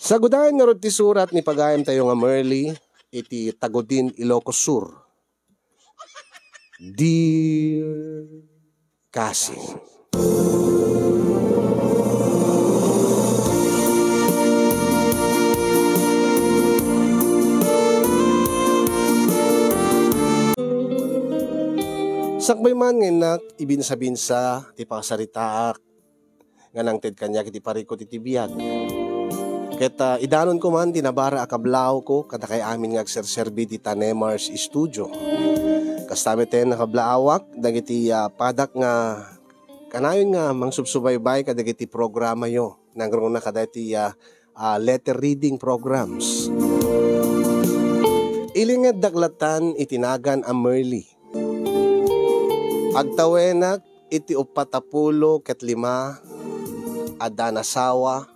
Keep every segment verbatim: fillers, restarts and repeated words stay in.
Sagudayen ngarud ti surat ni pagayamtayo nga Merly iti Tagudin, Ilocos Sur. Dear Cousin. Sakbay man nga innak ibinsa-binsa ti pakasaritaak nga nangted kaniak iti parikut iti biag. Ket, ah, idanonko man ti nabara a kablaawko kadakay amin nga agserserbi iti Tanemars Studio. Kasta met ten a kablaawak dagiti, ah, padak nga kanayon nga mangsubsubaybay kadagiti programayo. Nangruna kadagiti, ah, ah, letter reading programs. Ilingeddak latan iti nagan a Merly. Agtawenak iti uppat a pulo ket lima a daan asawa,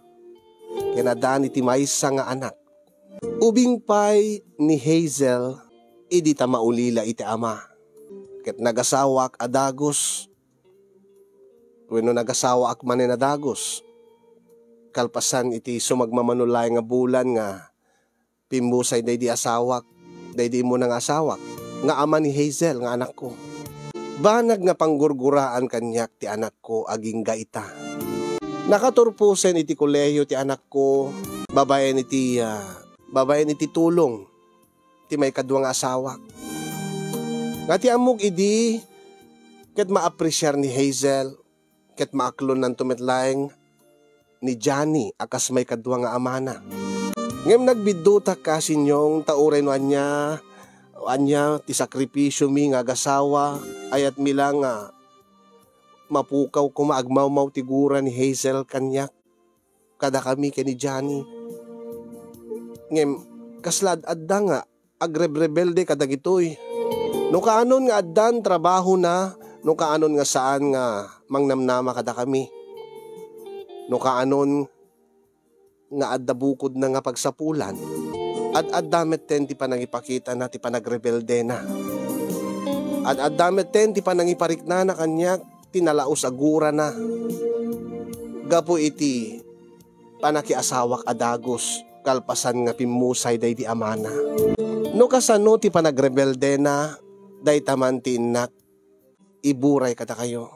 ken adan iti maysa nga anak. Ubing pay ni Hazel idi ta maulila iti ama, ket nagasawak a dagus, wenno nagasawaak manen a dagus, kalpasan iti sumagmamano laeng nga bulan nga pimmusay daydi asawak, daydi immuna nga asawak, nga ama ni Hazel nga anakko. Banag nga panggurguraan kaniak ti anakko agingga ita. Nakaturposen iti kolehiyo ti anakko, babaen iti, ah, babaen iti tulong ti maikadua nga asawak. Nga ti ammok idi, ket maapresiar ni Hazel, ket maaklonnanto met laeng ni Johnny a kas maikadua nga amana. Ngem nagbiddutak, Cousin Yong, ta uray no ania, ania ti sakripisiomi nga agasawa, ayatmi la nga mapukaw koma agmawmawtigura ni Hazel kaniak, kadakami ken ni Johnny. Ngem kasla ad-adda nga agrebrebelde kadagitoy. No kaanon nga addan trabahona, no kaanon nga saan nga mangnamnama kadakami, no kaanon nga adda bukodna nga pagsapulan, ad-adda metten ti panangipakitana ti panagrebeldena. Ad-adda metten ti panangipariknana kaniak ti nalaus a gurana gapu iti panakiasawak a dagus kalpasan nga pimmusay daydi amana. No kasano ti panagrebeldena, dayta man ti innak iburay kadakayo.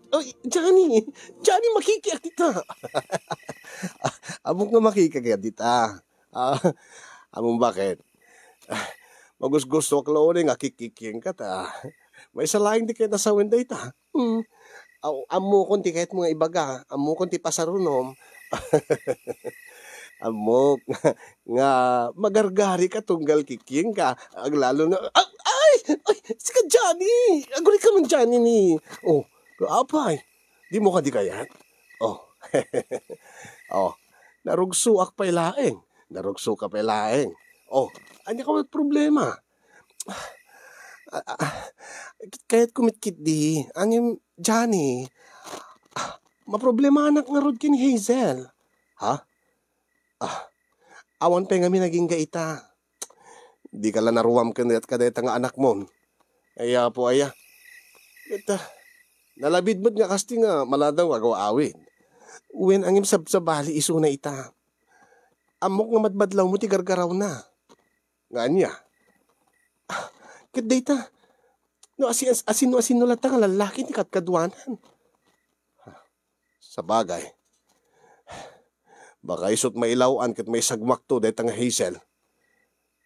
Oy, Johnny! Johnny, makikiak dita! Ammok nga makikiak dita. Ah, ammom bakit? Ah, magusgustoak la unay nga kikkikienka ta maysa laeng ti kinasawen dayta. Hmm. Aw, ammokon ti kayatmo nga ibaga, ammokon ti pasarunom. Ammok nga magargarika tunggal kikkienka, aglalo na, ah, ay! Ay! Sika, Johnny! Aguray ka man, Johnny, ni. Oh, apay, dimo kadi kayat? Oh. Oh, narugsoak pay laeng. Narugsoka pay laeng. Oh, ania ka met problema? Ah, ah, kayatko met ketdi. Ngem, Johnny, ah, maproblemanak ngarud ken Hazel. Ha? Ah, awan pay ngamin agingga ita. Dika la naruam ken dayta nga anakmon. Ay, Apo aya. Ita, nalabid met nga kasta nga maladaw agaw-awid. Wen, ngem sabsabali isuna ita. Ammok nga madmadlawmo ti gargarawna. Nga ania? Ah, ket dayta, no asi-, asino-asino latta nga lallaki ti kadkaduanan? Sabagay, baka isut' mailaw-an ket maisagmakto dayta nga Hazel.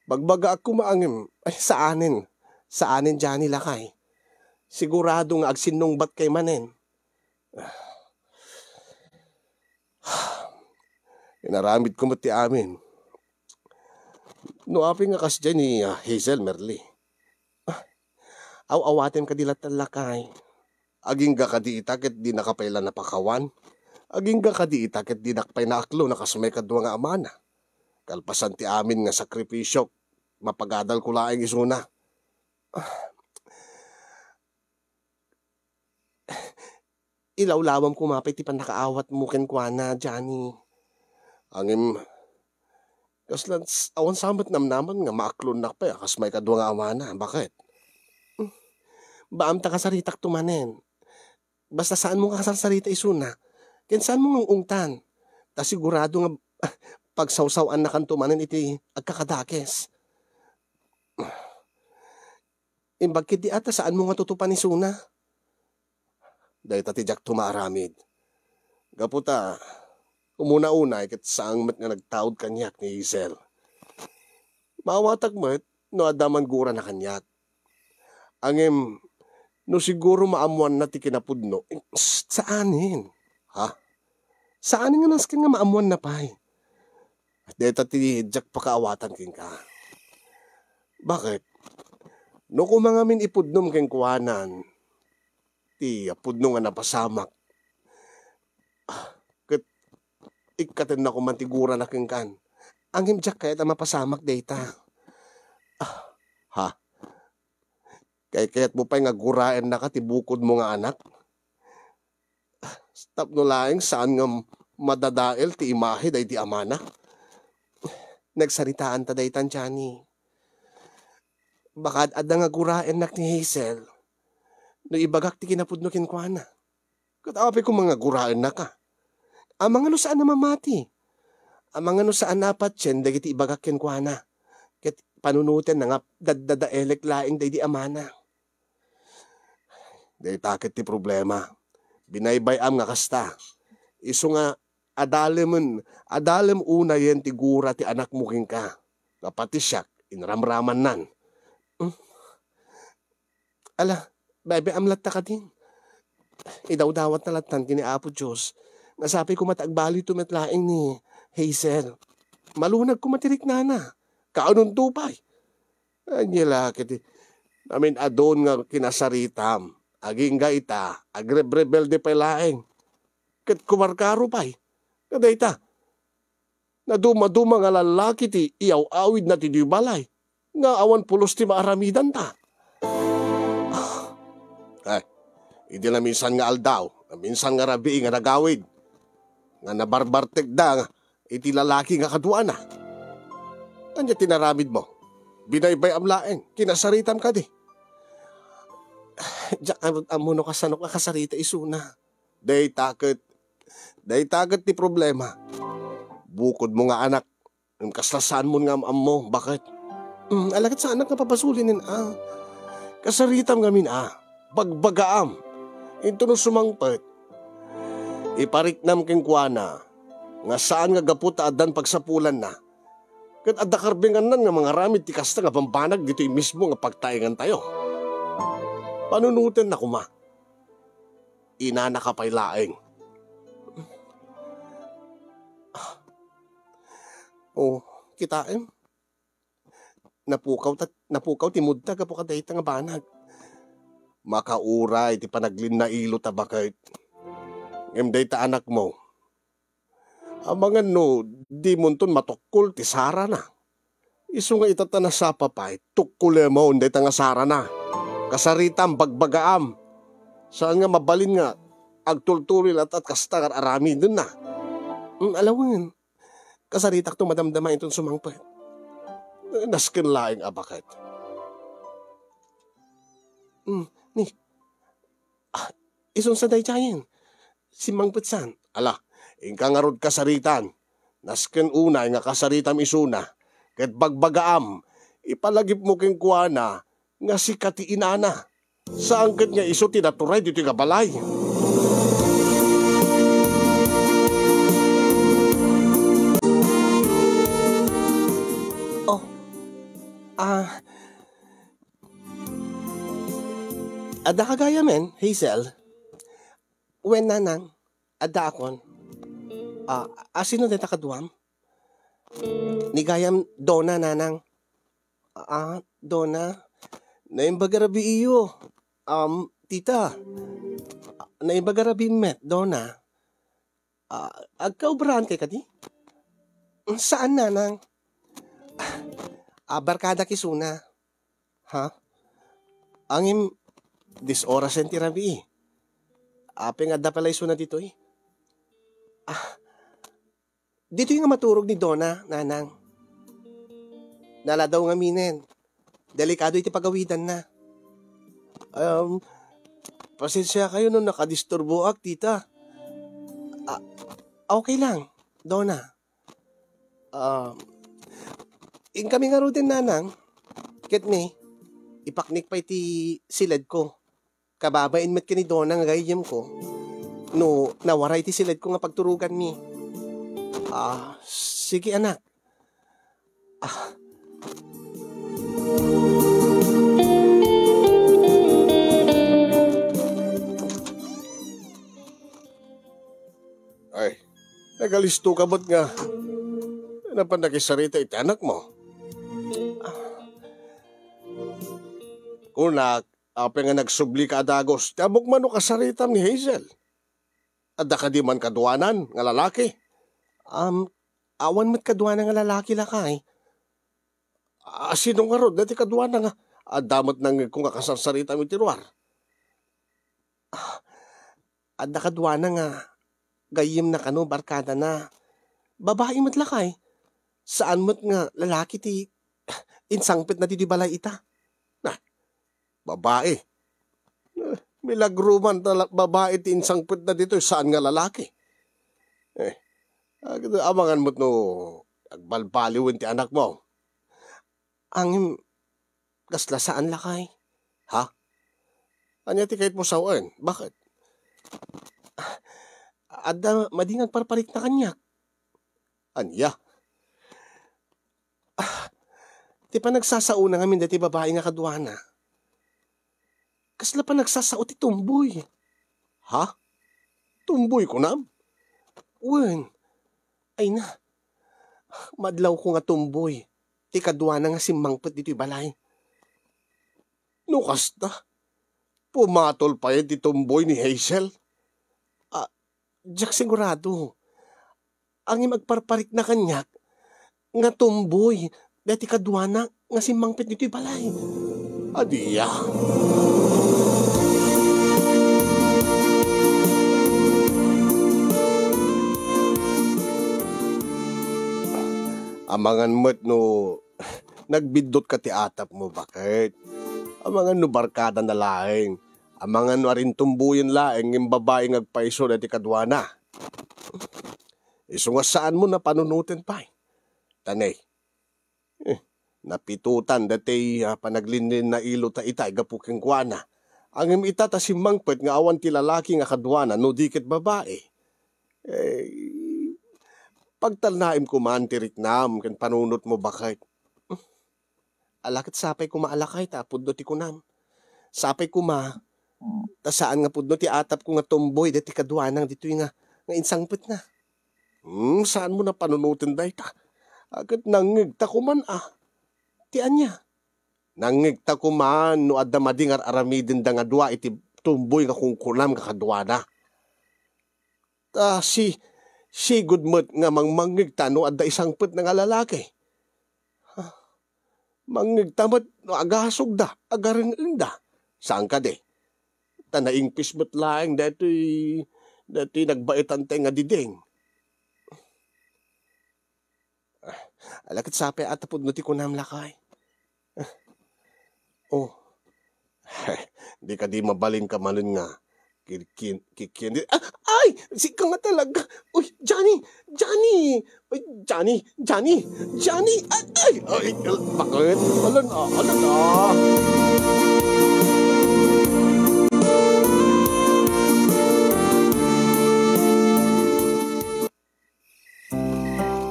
Bagbagaak koma ngem, ay, saanen. Saanen, Johnny, lakay. Sigurado nga agsinnungbatkay manen. Inaramidko met ti amin. No apay nga kasdiay ni, ah, Hazel, Merly. Ah, aw-awatem kadi latta, lakay. Agingga kadi ita ket dinaka pay la napakawan? Agingga kadi ita ket dinak pay naaklon a kas maikadua nga amana? Kalpasan ti amin nga sakripisiok, mapagadalko laeng isuna. Ah, ilawlawam koma pay ti pannakaawatmo kenkuana, Johnny. Ngem, kasla s-, awan sa met namnama nga maaklonnak pay a kas maikadua nga amana. Bakit? Hmm. Baam ta kasaritakto manen. Basta saanmo nga kasarsarita isuna, ken saanmo nga ung-ungtan. Ta sigurado nga pagsawsaw-annakanto manen iti agkakadakes. Imbag ketdi a ta saanmo nga tutupan isuna. Dayta ti diakto maaramid. Gapu ta, umuna-unay ket saan met nga nagtaud kaniak ni Hazel. Maawatak met no adda manggurana kaniak. Ngem, no siguro maammoanna ti kinapudno, eh, saanen. Ha? Saanen nga nasken nga maammoanna pay. Dayta ti diak pakaawatan kenka. Baket? No koma ngamin ipudnom kenkuanan, ti pudno nga napasamak, ah, ket ikkatenna koman ti gurana kenkan. Ngem diak kayat a mapasamak dayta. Ah, ha? Kaykayatmo pay nga guraennaka ti bukodmo nga anak? Tapno laeng saan nga madadael ti imahe daydi amana? Nagsaritaanta daytan, Johnny. Baka ad-adda nga guraennak ni Hazel no ibagak ti kinapudno kenkuana. Ket apay koma nga guraennaka? Amangan no saan a mamati. Amangan no saan a patien dagiti ibagak kenkuana. Ket panunotenna nga daddadaelek laeng daydi amana. Dayta ket ti problema. Binaybay-am nga kasta. Isu nga adalemen, adalem unayen ti gura ti anakmo kenka. Nga pati siak, inramramannan. Hmm. Ala, baybay-am latta kadin. Idawdawatna lattan ken ni Apo Dios nga sapay koma ta agbalito met laeng ni Hazel. Malunag koma ti riknana. Kaanonto pay? Ania la ket amin-adun nga kinasaritam. Agingga ita, agrebrebelde pay laeng. Ket kumarkaro pay. Kadayta, nadumaduma nga lallaki ti iyaw-awidna ti ditoy balay, nga awan pulos ti maaramidanta. Eh, idi naminsan nga aldaw, naminsan nga rabii nga nagawid, nga nabarbartekda nga iti lalaki nga kaduana. Ania ti naramidmo? Binaybay-am laeng, kinasaritam kadi. Diak ammo no kasano nga kasarita isuna. Dayta ket, dayta ket ti problema. Bukodmo nga anak, ngem kasla saanmon nga am-ammo, baket? Hmm, ala ket saanak nga pabasolinen a. Kasaritam ngamin a, bagbagaam. Intono sumangpet, ipariknam kenkuana nga saan nga gapu ta addan pagsapulanna. Ket adda karbengannan nga mangaramid ti kasta nga bambanag ditoy mismo nga pagtaengantayo. Panunotenna koma. Inanaka pay laeng. Oh, kitaem. Napukaw ta, napukaw ti moodta gapu kadayta nga banag. Makauray ti panaglinnailo ta baket. Ngem dayta anakmo, amangan no dimonton matukkol ti sarana. Isu nga ita ta nasapa pay, tukkolemon dayta nga sarana. Kasaritam, bagbagaam. Saan nga mabalin nga agtultuloy latta kasta nga ar-aramidenna. Mm, alawen. Kasaritakto madamdama inton sumangpet. Nasken laeng a baket. Mm, ni, ah, isunsa daydiayen? Simmangpet san? Ala, inka ngarud kasaritan. Nasken unay nga kasaritam isuna, ket bagbagaam, ipalagipmo kenkuana nga sika ti inana. Saan ket nga isu ti naturay ditoy nga balay. Oh, ah, adda ka gayamen, Hazel? Wen, nanang, addaakon. Ah, a, sino dayta kaduam? Ni gayam Donna, nanang. Ah, Donna. Naimbag a rabiiyo. Um, tita. Naimbag a rabiim met, Donna. Ah, agkaobraan kay kadi? Saan, nanang? Ah, barkadak isuna. Ha? Ngem, dis orasen ti rabii. Apay nga adda pala isuna ditoy? Ah, ditoy nga maturog ni Donna, nanang. Naladaw ngaminen. Delikado iti pagawidanna. Um, pasensya kayo no nakadisturboak, tita. Ah, okay lang, Dona. Um, inkami ngaruden, Nanang, ket ni, ipaknik pay ti siledko. Kababain met ken ni Dona nga gayyemko. No, nawaray ti siledko nga pagturoganmi. Ah, sige, anak. Ah. Ay, nagalisto ka met nga napan nakisarita iti anakmo? Ah. Kunak, apay nga nagsubli ka a dagus, ti ammok man no kasaritam ni Hazel? Adda kadi man kaduanan nga lalaki? Am, awan met kaduana nga lalaki, lakay. A, sino ngarud daytoy kaduana nga adda met nangngegko nga kasarsaritam iti ruar? Ah, adda kaduana nga gayyemna kano barkadana. Babai met, lakay. Saan met nga lalaki ti insangpetna ditoy balay ita. Na, babai. Eh, milagro man ta la-, babai ti insangpetna ditoy, saan nga lalaki. Eh, ag-, amangan met no agbalbaliwen ti anakmo. Ngem, kasla saan, lakay. Ha? Ania ti kayatmo sawen? Bakit? Adda madi nga agparparikna kaniak. Ania? Ah, ti panagsasaona ngamin daytoy babai nga kaduana. Kasla panagsasao ti tumboy. Ha? Tumboy kunam? Wen. Ay na. Madlawko nga tumboy ti kaduana nga simmangpet ditoy balay. No kasta, pumatol pay ti tumboy ni Hazel? Ah, diak sigurado. Ngem agparparikna kaniak nga tumboy daytoy kaduana nga simmangpet ditoy balay. Ania? Amangan met no nagbiddut ka ti atapmo, baket. Amangan no barkadana laeng. Amangan no arintumboyen laeng ngem babai nga agpayso daytoy kaduana. Isu nga saanmo napanunoten pay. Tanay. Eh, napitutan daytoy, ah, panaglinlinnailo ta ita gapu kenkuana. Ngem ita ta simmangpet nga awan ti lalaki nga kaduana no di ket babai. Eh, pagtalnaem koman ti riknam ken panunotmo, baket. Ala ket sapay koma a lakay ta pudno ti kunam. Sapay koma ta saan nga pudno ti atapko nga tumboy daytoy kaduanang ditoy nga, nga insangpetna. Hmm, saanmo napanunoten dayta? A, ket nangngegta koman a. Ti ania? Nangngegta koman no adda madi nga ar-aramidenda nga dua iti tumboy nga kunkunam nga kaduana. Ta si, sigud met nga mangmangngegta no adda isangpetna nga lalaki. Ha? Mangngegta met no agasogda, agareng-engda. Saan kadi? Ta naingpis met laeng daytoy, daytoy nagbaetantay nga diding. Ala ket sapay a ta pudno ti kunam, lakay. Oh. Di kadi mabalin ka manen nga kin-, kin-, kin-, kin-, ah, ay! Sika nga talaga. Uy, Johnny! Johnny! Uy, Johnny! Johnny! Johnny! Ay! Ay! Ay! Bakit? Ala na! Ala na!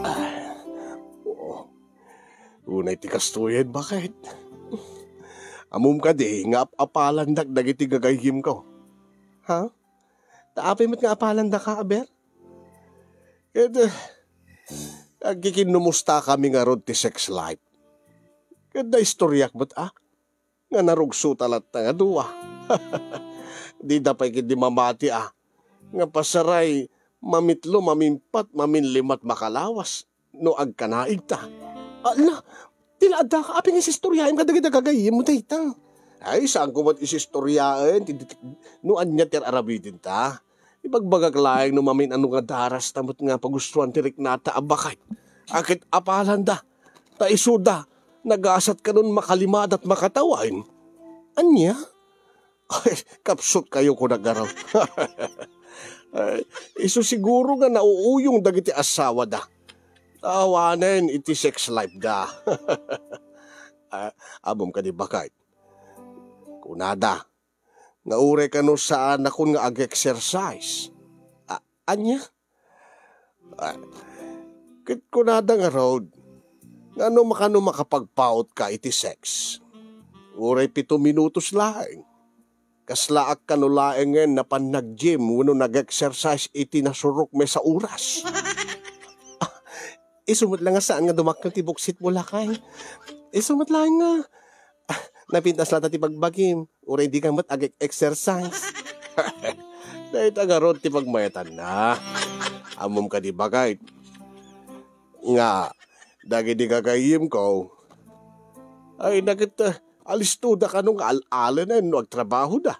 Ah, oo. Unay ti kastoyen, baket. Ammom kadi nga ap-apalandak dagiti gagayyemko? Ha? Ta apay met nga apalandaka, aber? Ket, eh, agkikinnumustakami ngarud ti sex life. Ket naistoriak met, ah, nga narugso ta latta nga dua. Dida pay ketdi mamati a nga pasaray mamitlo, mamimpat, maminlimat makalawas no agkanaigta. Ala, ti la adda ka, apay nga isistoriaem kadagiti gagayyemmo dayta? Ay, saanko met isistoriaen ti, ti, no ania ti ar-aramidenta. Ibagbagak laeng no mamin-ano nga darasta met nga pagustuan ti riknata a baket. A ket apalanda, ta isuda, nagasat kanon makalimadat makatawen. Ania? Ay, kapsut kayo, kuna garud. Ay, isu siguro nga nauuyong dagiti asawada. Awanen iti sex life da. Ah, ammom kadi, baket? Kunada, nga uray kano saanakon nga ag-exercise. A-, ania? Ah, ket kunada ngarud, nga no makano makapagpaut ka iti sex, uray pito minutos laeng. Kaslaak kano laengen napan nag-gym wenno nag-exercise iti nasurok maysa oras. Ah, isu met la nga saan nga dumakkel ti buksitmo, lakay. Isu met laeng nga, ah, napintas latta ti bagbagim. Uray dika met ag-exercise. Dayta ngarud ti pagmayatanna. Ammom kadi, baket, nga dagiti gagayyemko, ay, naket, ah, alistoda kano nga al-alanen no agtrabahoda.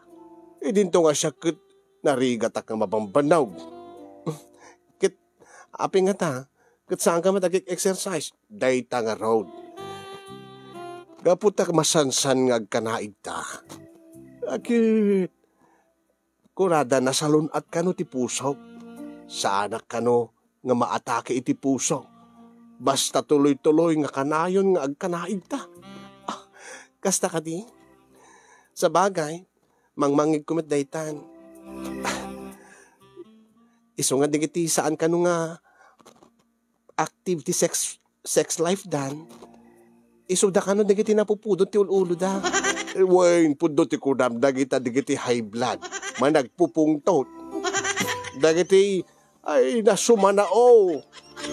Idinto nga siak ket narigatak nga mabambannog. Ket apay ngata, ket saanka met ag-exercise? Dayta ngarud. Gapu ta masansan nga agkanaigta. Ket kunada, nasalun-at kano ti pusok. Saanak kano nga maatake iti pusok. Basta tuloy-tuloy nga kanayon nga agkanaigta. Ah, kasta kadi? Sabagay, mangmangngegko met daytan. Isu nga dagiti saan kano nga active ti sex, sex life dan, isuda kano dagiti napupudot ti ul-uloda. Wen, pudno ti kunam, dagita dagiti high blood, managpupungtot. Dagiti, ay, nasumanao.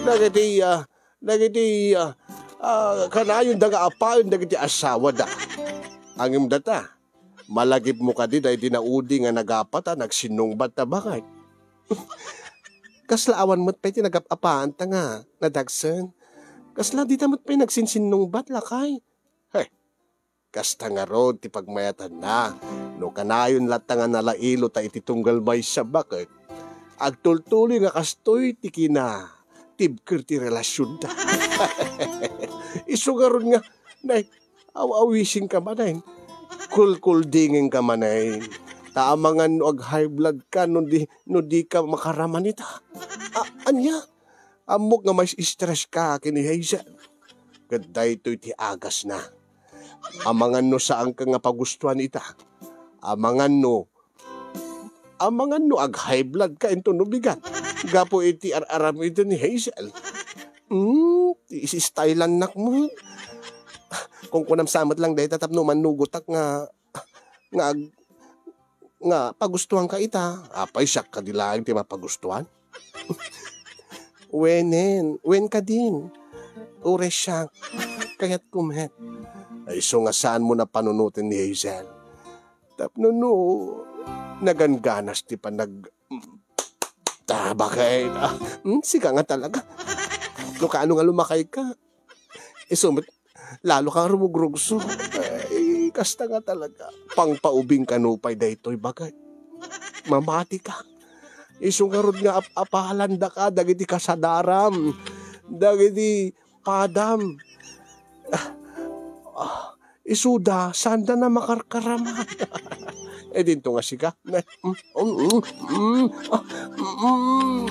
Dagiti, ah, dagiti, ah, ah, kanayonda nga apaen dagiti asawada. Ngem data, malagipmo kadi daydi naudi nga nagapata, nagsinnungbatta, baket? Kasla awan met pay ti nagap-apaanta nga nadagsen. Kasla dita met pay nagsinsinnungbat, lakay. He, kasta ngarud ti pagmayatanna. No kanayon latta nga nalailota iti tunggal maysa, baket, agtultuloy nga kastoy ti kinatibker ti relasionda. Isu ngarud nga, nay, aw-awisenka manen. Kulkuldingenka manen. Ta amangan no ag-high blood ka no di, no dika makaraman ita. A-, ania? Ammok nga mais-stress ka ken ni Hazel. Ket daytoy ti agasna. Amangan no saanka nga pagustuan ita. Amangan no, amangan no ag-high blood ka inton no bigat. Gapu iti ar-aramiden ni Hazel. Hmm, ti isi-styleannak mo. Kunkunam sa met lang dayta tapno mannugotak nga, nga ag-, nga pagustuanka ita. Apay, siak kadi laeng ti mapagustuan? Wenen, wen kadin. Uray siak, kayatko met. Ay, isu nga saanmo a panunoten ni Hazel. Tapno no, nagangganas ti panag-, ta, baket. Ah, hmm, sika nga talaga. No kaano nga lumakayka, isu met, lalo ka nga rumugrugso. Ay, kasta nga talaga. Pangpaubing kano pay daytoy, baket. Mamati ka. Isu ngarud nga ap-apalandaka dagiti kasadaram, dagiti padam. Ah, ah, isuda, saanda na makarkarama. Eh, dinto nga sika. Ne, mm, mm, mm, ah, mm.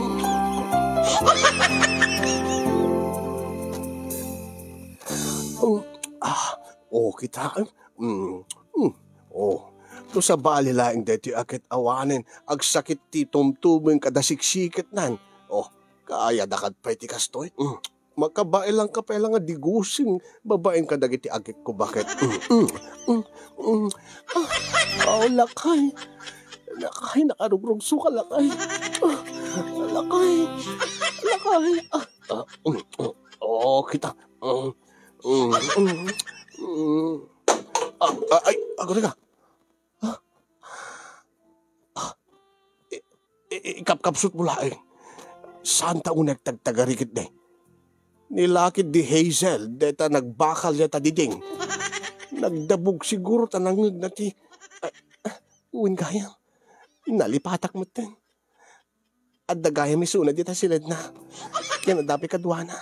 Mm, ah, oh, kita, mm, mm, oh. No sabali laeng daytoy a ket awanen, agsakit ti tumtumeng kada siksiketnan. Oh, kayada ket pay ti kastoy? Mm. Makabaelanka pay la nga digusin babaen kadagiti agikko, baket? Mm, mm, mm, mm. Ah, oh, lakay. Lakay, nakarugrugso ka, lakay. Ah, lakay. Lakay. Ah, ah, mm, mm. Oh, kita. Mm, mm, mm, mm. Ah, ah, ay, agurika. Ah, ah, i-, i-, ikapkapsutmo laeng. Saanta unay agtagtagari ketdi? Ni lakay di Hazel, dayta nagbakal yata diding. Nagdabog siguro ta nangngegna ti, ah, ah, wen gayam. Nalipatak metten. Adda gayam isuna dita siledna. Ken adda pay kaduana.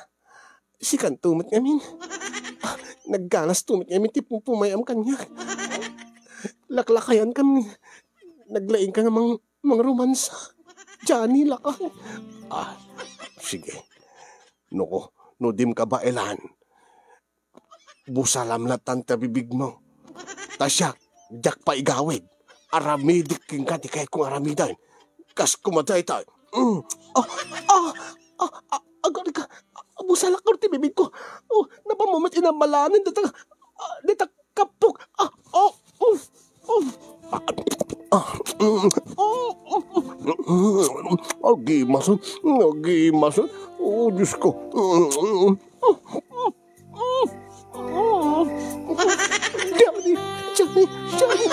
Sikanto met ngamin. Ah, nagganasto met ngamin ti pumpumayam kaniak. Laklakayan kan naglaing ka nga mang-, mangromansa. Johnny, lakay. Ah, sige. No, no dim ka baelan, busalam latan ta bibigmo. Ta siak, diak pay igawid. Aramidek kenka ti kayat kong aramiden. Kas kumadayta. Mm. Ah, ah, ah, ah, agari ka. Ah, busalak ti bibig ko. Oh, napamamit inamalanan dita. Ah, dita kapok. Ah, oh, oh, oh. Ah, ah, mm, oh, oh, oh. Agimas, agimas. Oh, Diyos ko. Mm, mm, mm. Johnny, Johnny, Johnny.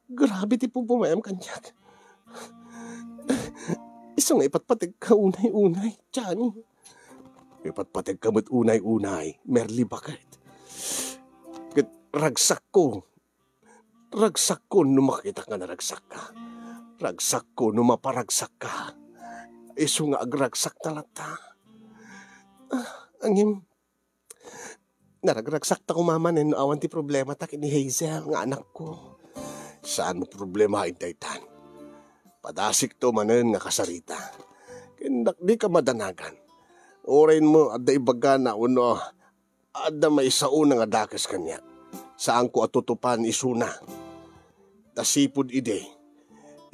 Grabe ti pupumem kaniak. Isu nga ipatpategka unay-unay, Johnny. Ipatpategka met unay-unay, Merly, baket. Ket ragsakko. Ragsakko no makitak nga naragsakka. Ragsakko no maparagsakka. Isu nga agragsak ta latta. Ah, ngem, naragragsakta koma manen no awan ti problemata ken ni Hazel nga anakko. Saan mo problemaen daytan? Padasikto manen nga kasarita. Ken dika madanagan. Uray mo adda ibagana wenno adda maisaona nga dakes kaniak. Saanko a tutupan isuna. Ta sipud idi,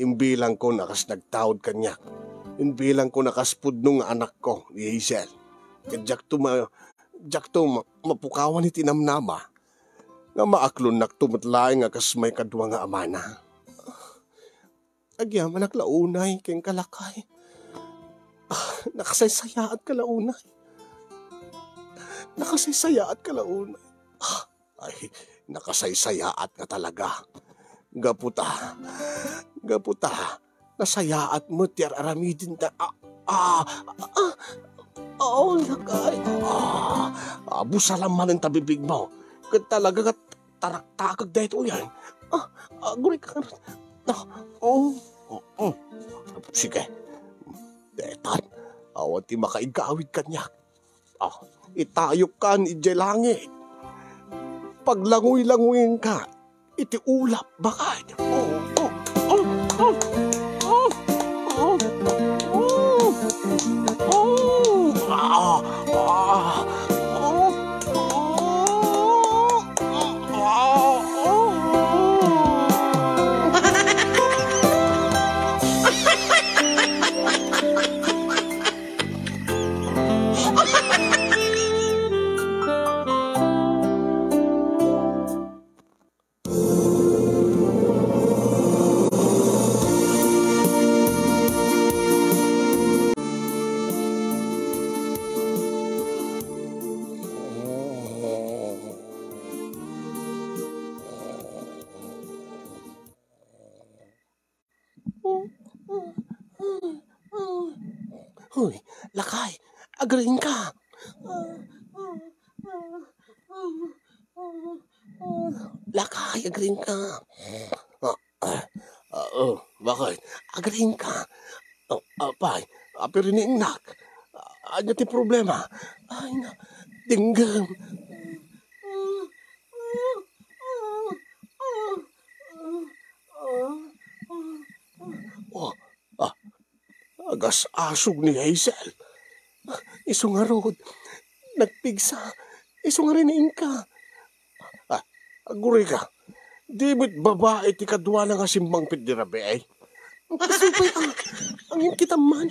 imbilangkon a kas nagtaud kaniak. Imbilangkon a kas pudno nga anakko, ni Hazel. Ket diakto ma-, diakto ma-, mapukawan iti namnama nga maaklonnakto met laeng a kas maikadua nga amana. Agyamanak la unay kenka, lakay. Ah, nakasaysayaatka la unay. Nakasaysayaatka la unay. Ah, ay, nakasaysayaatka talaga. Gapu ta, gapu ta, nasayaat met ti ar-aramidenta. Ah, ah, ah, oh, lakay. Ah, ah, busalam manen ta bibigmo. Ket talaga nga taraktakek daytoyen. Ah, aguri ka. Ah, oh, oh, oh. Sige. Detan, awan ti makaigawid kaniak. Ah, itayokkan idiay langit. Paglanguy-languyenka iti ulap, baket. Oh, oh, oh, oh, oh, oh, oh, oh, ah, ah, oh, oh, ah, oh, oh. Hoy, lakay, agriingka. Lakay, agriingka. Ah, ah, ah, oh, bakit? Agriingka. Oh, apay, apiriniingnak. Ania ti problema? Ay, na, dinggem. Oh, ah, agas-asog ni Hazel. Isu ngarud, nagpigsa. Isu nga riniingka. Ah, agurayka. Di met babai ti kaduana nga simmangpet di rabii? Supay, ah, angin kita man.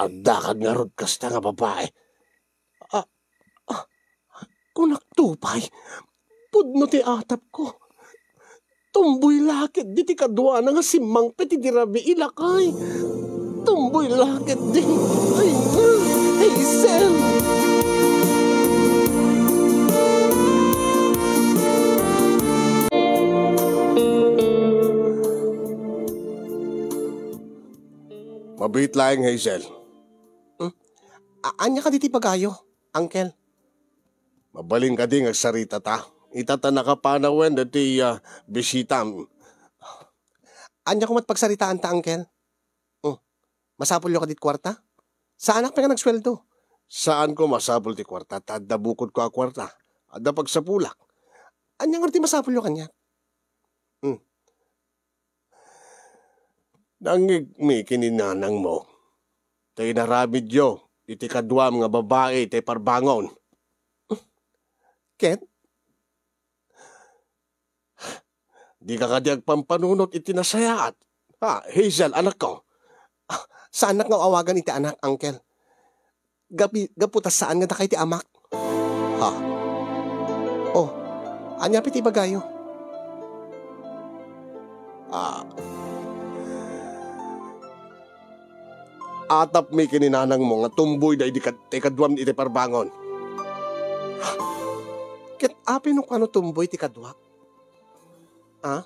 Adda kad ngarud kasta nga babai. Ah, ah, kunak to pay, pudno ti atapko. Tumboy la ketdi ti kaduana nga simmangpet iti rabii, lakay. Tumboy la ketdi. Ay, Hazel. Mabiit laeng, Hazel. Hmm? A-, ania kadi ti ibagayo, Uncle? Mabalin kadi nga agsaritata? Ita ta nakapanawen daytoy, ah, bisitam. Ania koma ti pagsaritaanta, Uncle? Hmm. Masapulyo kadi ti kuarta? Saanak pay nga nagsueldo. Saanko masapul ti kuarta, ta adda bukodko a kuarta. Adda pagsapulak. Ania ngarud ti masapulyo kaniak? Hmm. Nangngegmi ken ni nanangmo. Ta inaramidyo iti kaduam nga babai ti parbangon. Ket? Dika kadi agpampanunot iti nasayaat? Ha, Hazel, anakko? Ah, saanak nga awagan iti anak, Uncle. Gapi-, gapu ta saan nga dakay ti amak. Ha? Oh, ania pay ti ibagayo? Ah. Atapmi ken ni nanangmo nga tumboy daydi kad-, ti kaduam iti parbangon. Ket apay no kuano tumboy ti kaduak? Ah?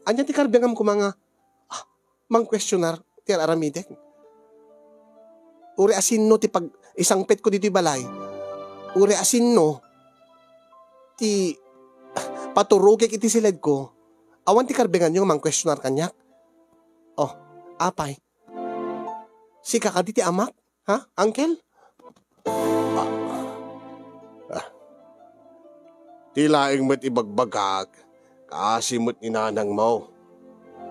Ania ti karbengam koma nga, ah, mangkuestionar ti ar-aramidek? Uray asinno ti pag-isangpetko ditoy balay? Uray asinno ti paturogek iti siledko? Awan ti karbenganyo nga mangkuestionar kaniak? Oh, apay? Sika kadi ti amak? Ha, Uncle? Ah. Ah. Ti laeng met ibagbagak, kaasi met ni nanangmo.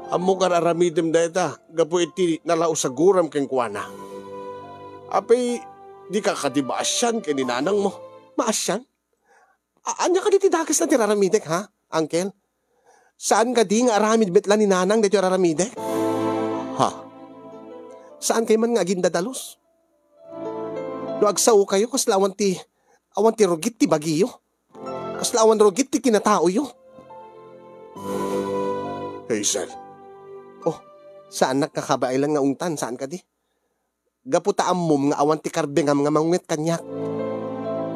Ammok nga ar-aramidem dayta, gapu iti nalausaguram kenkuana. Apay, dika kadi maasian ken ni nanangmo? Maasian? A-, ania kadi ti dakesna ti ar-aramidek, ha, Uncle? Saan kadi nga aramid met la ni nanang daytoy ar-aramidek? Ha? Saan kayo man nga agindadalus? No agsaokayo, kasla awan ti, awan ti rugit ti bagiyo. Kasla awan rugit ti kinataoyo. Hazel. Oh, saanak nga kabaelan nga ungtan, saan kadi? Gapu ta ammom nga awan ti karbengam nga mangunget kaniak.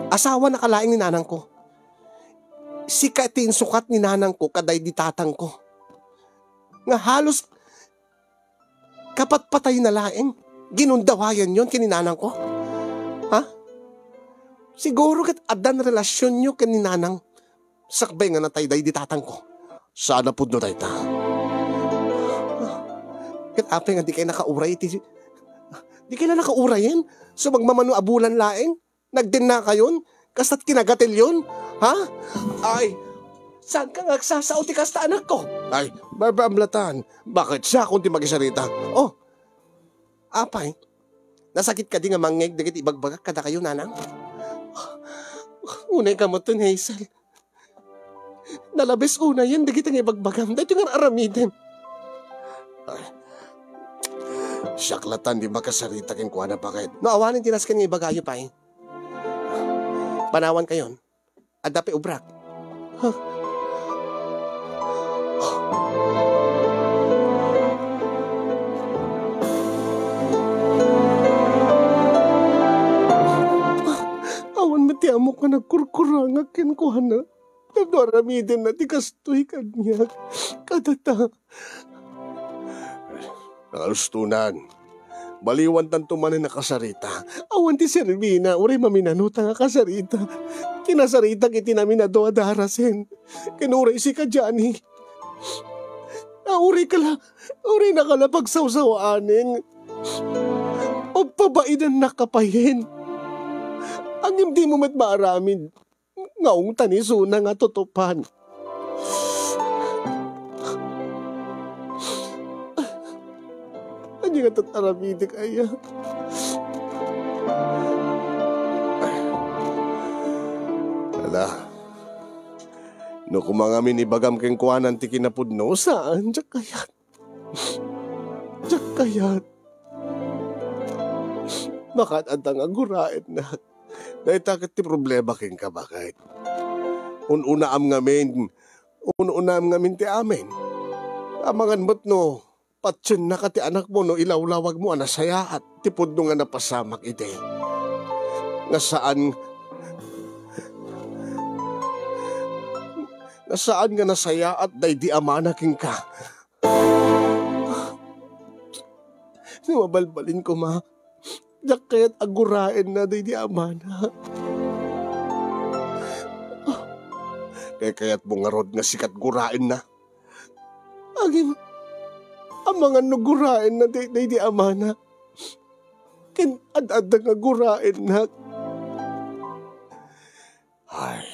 Asawanaka laeng ni nanangko. Sika ti insukat ni nanangko kadaydi tatangko. Nga halos kapatpatayna laeng, ginundawayanyon ken ni nanangko. Ha? Siguro ket addan relasionyo ken ni nanang. Sakbay nga natay daydi tatangko. Saan a pudno dayta. Ket apay nga dikay nakauray iti, dikay la nakaurayen? So, magmamano a bulan laeng? Nagdennakayon? Kasta't kinagatelyon? Ha? Ay, saanka nga agsasao ti kasta, anakko? Ay, babaamlatan. Bakit siakon ti makisarita? Oh, apay, nasakit kadi nga mangngeg dagiti ibagbagak kadakayo, nanang? Unay ka metten, Hazel. Nalabes unayen dagiti nga ibagbagam. Daytoy nga ar-aramidem. Ay. Siak latan ti makasarita kenkuana, baket. No awanen ti nasken nga ibagayo pay, panawankayon. Adda pay ubrak. Huh? Awan met ti ammok nga nagkurkurangak kenkuana. Tapno aramidenna ti kastoy kaniak. Kadata. Nakalustonan. Baliwantanto manen a kasarita. Awan ti serbina, uray maminanota nga kasarita. Kinasaritak iti naminado a darasen. Ken uray sika, Johnny. A, uray ka la, uray naka la pagsawsawaanen. Pagpabaidannak a payen. Ngem dimo met maaramid nga ungtan isuna nga tutupan. Ania nga tat-, aramidek aya? Ala, no koma ngamin ibagam kenkuana ti kinapudno, saan, diak kayat. Diak kayat. Baket adda nga agguraennak. Dayta ket ti problema kenka, baket. Un-unaam ngamin, un-unaam ngamin ti amin. Amangan met no patiennaka ti anakmo no ilawlawagmo a nasayaat ti pudno nga napasamak idi. Nga saan, nga saan nga nasayaat daydi amana kenka. No mabalbalin koma, diak kayat agguraenna daydi amana. Kayatmo ngarud nga sika ti guraenna? Agin, amangan no guraenna day, day di amana. Ken ad-adda nga guraennak. Ay,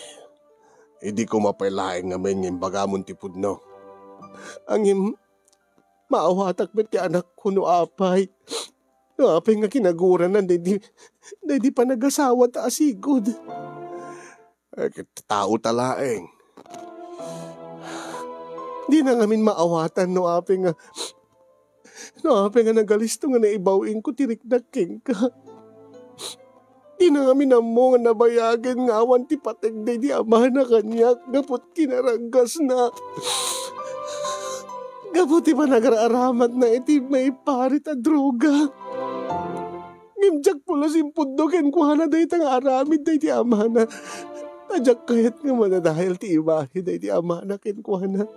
idi ko mapay laeng ngamin nga imbagamon ti pudno. Ngem, maawatak met ti anakko no apay. No apay nga kinaguranan daydi, daydi panagasawa ta asigud. Eh, ket tao ta laeng. Dina ngamin maawatan no apay nga, no apay nga nagalisto nga naibaw-inko ti riknak kenka. Dina ngamin ammo nga nabayagen nga awan ti pateg daydi amana kaniak gapu ti kinaranggasna. Gapu ti panagar-aramatna iti maiparit a droga. Ngem diak pulos impudno kenkuana dayta nga aramid daydi amana. Ta diak kayat nga madadael ti imahe daydi amana kenkuana.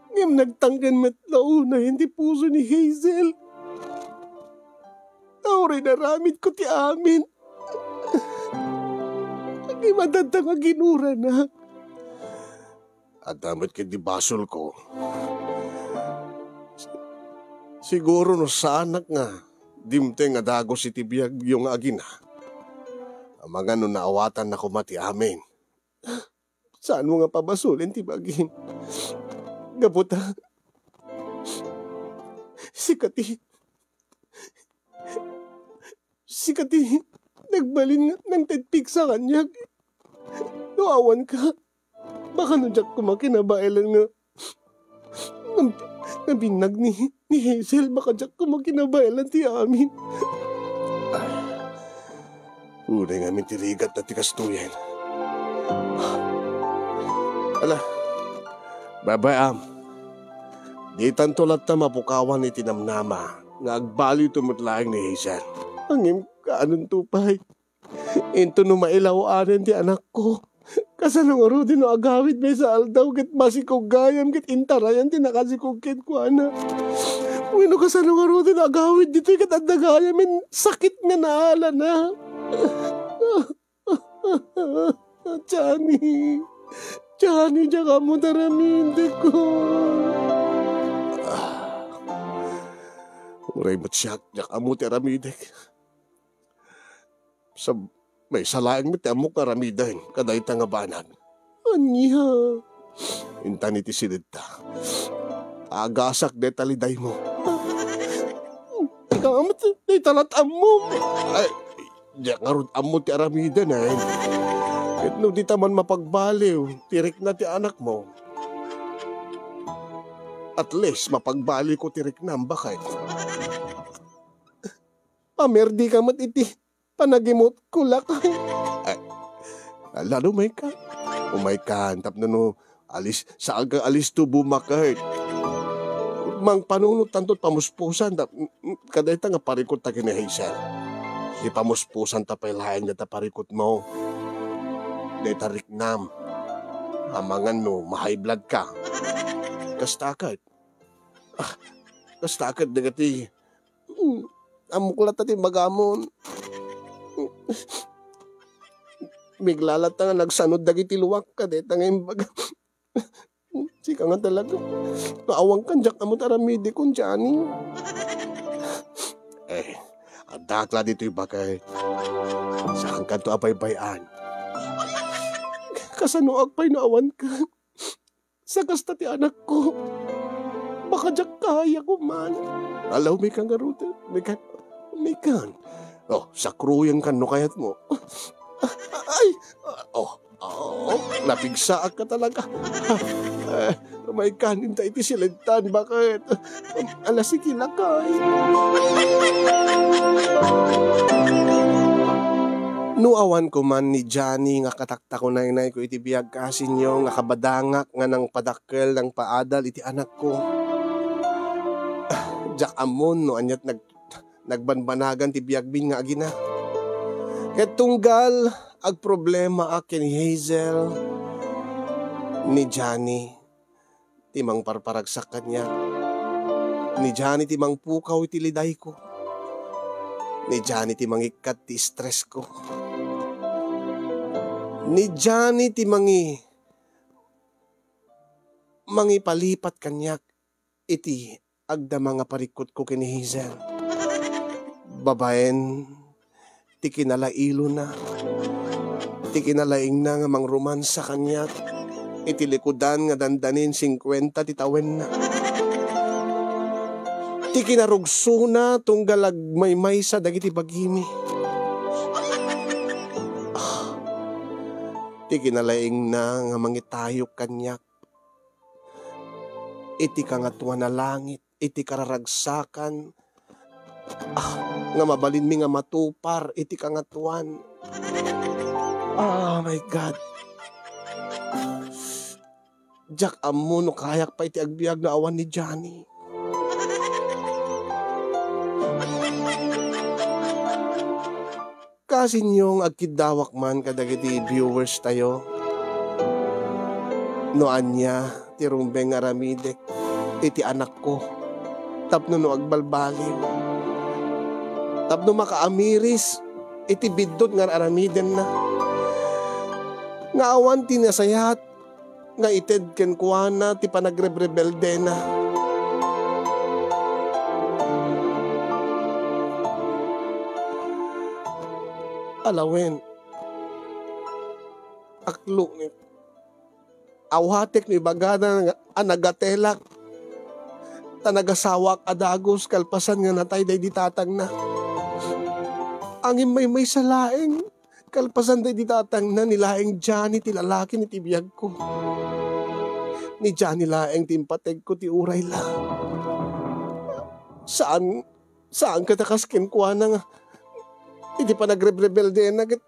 Ngem nagtangken met la unay iti puso ni Hazel. Uray naramidko ti amin. Ngem adda nga ginurana. Adda met ket di basolko. Siguro no saanak nga dimteng a dagus iti biagyo nga agina. Amangan no naawatanna koma ti amin. Saanmo nga pabasolen ti bagim. Gapu ta, sika ti, sika ti nagbalin nga nangted piksa kaniak. No awanka, baka no diak koma kinabaelan nga, nga, nga binnag ni, ni Hazel, baka diak koma kinabaelan ti amin. Uray ngamin ti rigat na ti kastoyen. Ala, babayam. Ditanto latta mapukawan iti namnama nga agbaliwto met laeng ni Hazel. Ngem kaanonto pay? Inton no mailaw-anen ti anakko, kasano ngaruden no agawid maysa aldaw ket masikog gayam ket intarayan ti nakasikog kenkuana? Wenno kasano ngaruden no agawid ditoy ket adda gayam sakit nga naalana? Johnny, Johnny, diak ammo ti aramidek. Uray met siak, diak ammo ti aramidek. Sa, maysa laeng met ti ammok nga aramiden kadayta nga banag. Ania? Intan iti sinedta. Agasak dayta lidaymo. Ika nga met, dayta lat ammo. Ay, diak ngarud ammo ti aramiden, eh. Ket no dita man mapagbaliw ti rikna ti anakmo, at least, mapagbaliwko ti riknam, baket. Pamerdi ka met iti panagimutko, lakay. Ay, ala, umayka. Umayka, tapno no, alis, saan ka alis to bumakert. Mangpanunot tanto pamuspusan, tap-, kadayta nga parikut ta ken ni Hazel. Di pamuspusan ta pay laeng dayta parikut mo. Dayta riknam. Amangan no, ma-high blood ka. Kasta ket. Ah, kasta ket, dagiti Mm, ammok latta ti imbagamon. Bigla latta nga nagsanud dagiti luak kadayta nga imbaga. Sika nga talaga. Awankan, diak ammo ti aramidekon, Johnny. Eh, addak la ditoy bakay. Saankanto a baybay-an? Kasanoak pay no awankan? Sa kasta ti anakko. Baka diak kaya koman. Ala, umaykan ngaruden. Umaykan. Umaykan. Oh, sakruyenkan no kayatmo. Ay! Oh, oh, napigsaak ka talaga. Eh, umaykan, inta iti siledtan, baket? Ala, sige, lakay. No awan koman ni Johnny nga katak- ta kunaynayko iti biag, kasinyo, nga kabadangak nga nangpadakkel, nangpaadal iti anakko. Diak ammon no aniat nag-, nagbanbanagan ti biagmin nga agina. Ket tunggal agproblemaak ken ni Hazel, ni Johnny ti mangparparagsak kaniak. Ni Johnny ti mangpukaw iti lidayko. Ni Johnny ti mangikkat ti stress ko. Ni Johnny ti mangi-, mangipalipat kaniak iti agdama nga parikutko ken ni Hazel. Babaen ti kinalailona, ti kinalaingna nga mangromansa kaniak iti likudan nga dandanin singkuenta ti tawenna. Ti kinarugsona tunggal agmaymaysa dagiti bagimi. Ah, ti kinalaingna nga mangitayok kaniak iti kangatoan a langit, iti kararagsakan, ah, nga mabalinmi nga matupar iti kangatoan. Oh my God. Diak ammo no kayak pay ti agbiag no awan ni Johnny. Kasinyo nga agkiddawak man kadagiti viewers tayo, no ania ti rumbeng nga aramidek iti anakko tapno no agbalbaliw, tapno makaamiris iti biddut nga aramidenna, nga awan ti nasayaat nga ited kenkuana ti panagrebrebeldena. Alawen, aklungit. Awatek no ibagana nga a nagatelak, ta nagasawaak a dagus kalpasan nga natay daydi tatangna. Ngem maymaysa laeng, kalpasan daydi tatangna, ni laeng Johnny ti lalaki iti biagko. Ni Johnny laeng ti impategko ti uray la. Saan, saan ket a kas kenkuana nga iti panagrebrebeldena ket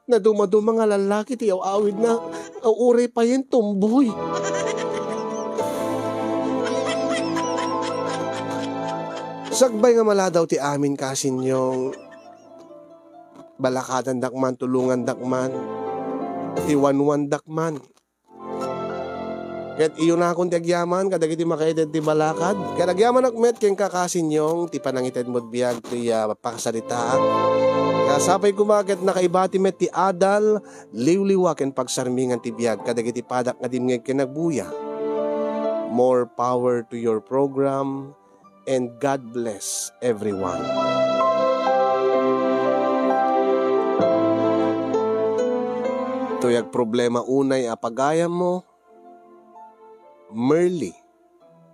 nadumaduma nga lalaki ti aw-awidna, nga uray payen tomboy. Sakbay nga maladaw ti amin, kasinyo, balakadandak man, tulongandak man, iwanwandak man. Ket iyunakon ti agyaman kadagiti makaited ti balakad. Ket agyamanak met kenka, kasinyo, ti panangitedmod biag ti, ah, pakasaritaak. Ket sapay koma ket nakaibati met ti adal, liwliwa ken pagsarmingan ti biag kadagiti padak nga dimngeg ken agbuya. More power to your program, and God bless everyone. Toy agproblema unay a pagayammo, Merly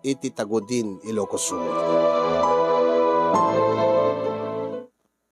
iti Tagudin, Ilocos Sur.